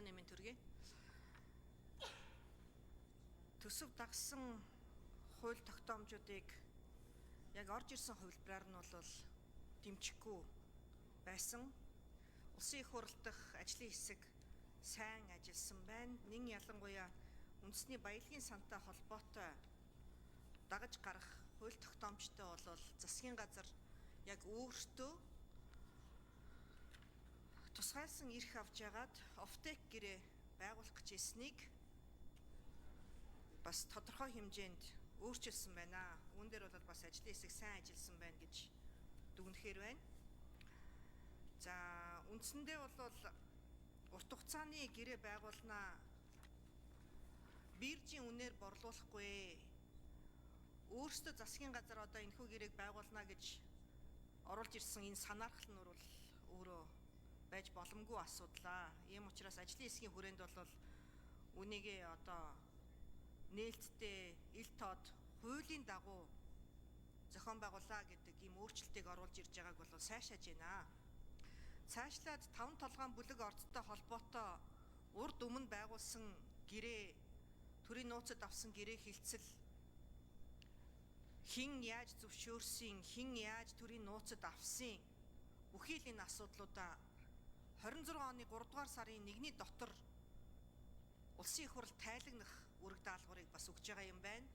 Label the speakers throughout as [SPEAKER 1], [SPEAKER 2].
[SPEAKER 1] Оройн нэмийн төргий. Төсөв дагсан хууль тогтоомжуудыг яг орж ирсэн хувилбараар нь бол дэмжихгүй байсан. Улсын их хурал дахь ажлын хэсэг сайн ажилласан байна. Нин ялангуяа үндэсний баялагын сантай холбоотой дагаж гарах хууль тогтоомжтой бол засгийн газар яг өөртөө тусгайлсан эрх авч ягаад офтек гэрээ байгуулах гэж ирснийг бас тодорхой хэмжээнд өөрчилсөн байна. Үүн дээр бол бас ажлын хэсэг сайн ажилласан байна гэж дүгнэхээр байна. За үндсэндээ бол урт хугацааны гэрээ байгуулнаа. Биржийн үнээр борлуулахгүй. Өөрсдөө засгийн газар одоо энэхүү гэрээг байгуулна гэж оруулж ирсэн энэ санаархал нь бол өөрөө байж боломгүй асуудлаа. Ийм учраас ажлын хэсгийн хүрээнд бол үнийгээ одоо нээлттэй ил тод хуулийн дагуу зохион байгуулаа гэдэг ийм өөрчлөлтийг оруулж ирж байгааг бол сайшааж байна. Цаашлаад 5 толгойн бүлэг ордтой холбоотой урд өмнө байгуулсан гэрээ, төрийн нууцад авсан гэрээ хилцэл хэн яаж зөвшөөрсөн, хэн яаж төрийн нууцад авсан бүхий л энэ асуудлуудаа 26 оны 3 дугаар сарын 1-ний дотор улсын их хурал тайлагнах үүрэг даалгаврыг бас өгч байгаа юм байна.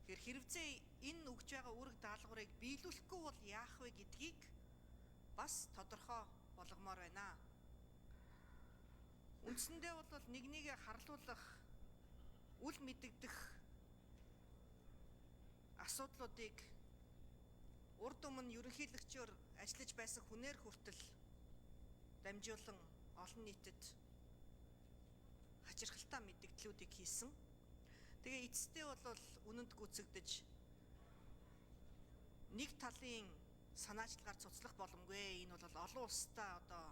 [SPEAKER 1] Тэгэхээр хэрвээ энэ өгч байгаа үүрэг даалгаврыг биелүүлэхгүй бол яах вэ гэдгийг бас тодорхой болгомоор байна. Үндсэндээ бол нэг нэгэ харлуулах, үл мэдэгдэх асуудлуудыг урд өмнө ерөнхийлөгчөөр ажиллаж байсан хүнээр хүртэл дамжуулан олон нийтэд хачирхалтай мэдэгдлүүдийг хийсэн. Тэгээ эцэстээ бол үнэнд гүйцэгдэж нэг талын санаачлагаар цуцлах боломгүй. Энэ бол олон улстай одоо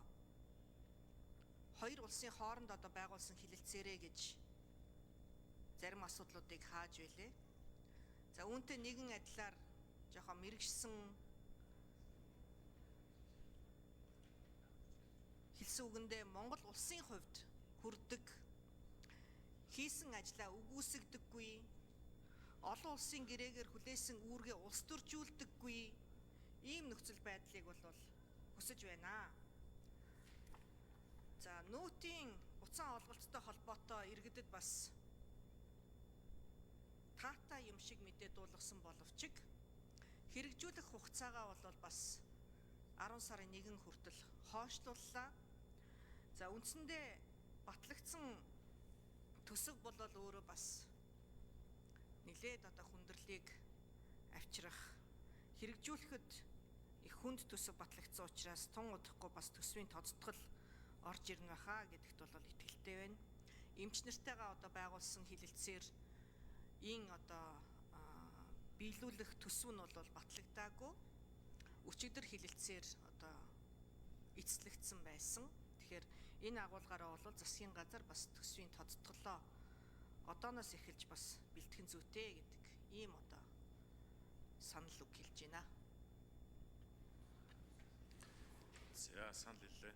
[SPEAKER 1] хоёр улсын хооронд одоо байгуулсан хилэлцээрээ гэж зарим асуудлуудыг хааж байлээ. За үүнтэй нэгэн адилаар жоохон мэрэгшсэн хэлсэн үгэндээ Монгол улсын хувьд хүрдэг хийсэн ажлаа үгүйсгдэггүй, олон улсын гэрээгээр хүлээсэн үүргээ улс төржүүлдэггүй ийм нөхцөл байдлыг бол хүсэж байна. За нүүтийн утсан олголттой холбоотой иргэдэд бас таатай юм шиг мэдээ дуулгасан боловч хэрэгжүүлэх хугацаагаа бол бас 10 сарын 1 хүртэл хойшлууллаа. За үндсэндээ батлагдсан төсөв бол өөрөө бас нэлээд одоо хүндрэлийг авчрах, хэрэгжүүлэхэд их хүнд төсөв батлагдсан учраас тун удахгүй бас төсвийн тодтгол орж ирнэ байхаа гэдэгт бол итгэлтэй байна. Эмч нартайгаа одоо байгуулсан хилэлцээр ин одоо биелүүлэх төсөв нь бол батлагдаагүй. Өчигдөр хилэлцээр одоо эцэслэгдсэн байсан. Тэгэхээр энэ агуулгаараа бол засгийн газар бас төсвийн тодтголоо одооноос эхэлж бас бэлтгэн зүйтэй гэдэг ийм одоо санал үг хэлж байна.
[SPEAKER 2] За санал хэллээ.